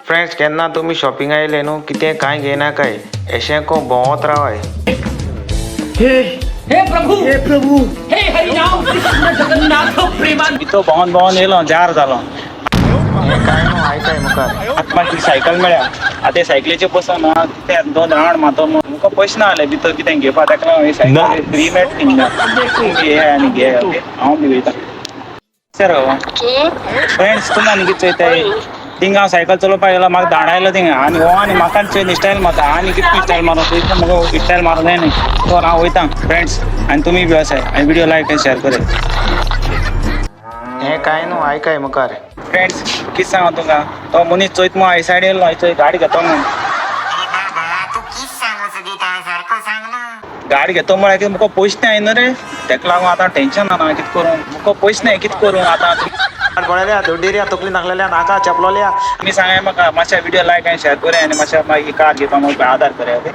Friends केन्ना तुमी shopping आयले न्हू कितें कांय घेयनाकाय एशें को भोंवत रावाय. हे प्रभु, हे प्रभु, हे हरिराम कृष्ण जगन्नाथ प्रेमान. तो भोंवन भोंवन येयलो, जार जालो. हें कांय न्हू आयकाय मुखार. आतां म्हाका सायकल मेळ्ळ्या. आतां ते सायकलीचेर बसून ते दोन रावंड मारतो. म्हाका पयशे ना जाले भितर कितें घेवपा. ताका लागून सायकल फ्री मेळटा थिंगा, घे आनी घे. ओके, हांव बी वयता सर. फ्रेंड्स, तुमी आनी कितें चोयताय? थिंगा हांव सायकल चलोवपाक गेलो, म्हाका धाडायलो थिंगा आनी हो आनी म्हाका चोय स्टायल मारता. आनी कितली स्टायल मारून इतलें म्हाका स्टायल मारूं जाय न्ही. तर हांव वयता फ्रेंड्स, आनी तुमी बी असाय आनी व्हिडियो लायक आनी शेअर कराय. हें कांय न्हू आयकाय मुखार. फ्रेंड्स, कितें सांगू तुमकां, तो मनीस चोयत मग सायड येयलो, चोय गाडी घेतो म्हूण. गाडी घेतो म्हळ्यार कितें, म्हाका पयशे नाय न्हू रे. तेका लागून आतां टेंशन ना, कितें करूं. म्हाका पयशे नाय, कितें करूं आतां? पळयल्या दोड्डेऱ्या तकली नाकलेल्या नाका चेपलोल्या. तुमी सांगाय म्हाका मातशा, व्हिडियो लायक आनी शेअर कराय आनी मातशें मागीर कार घेवपा म्हाका आदार कराय. ओके.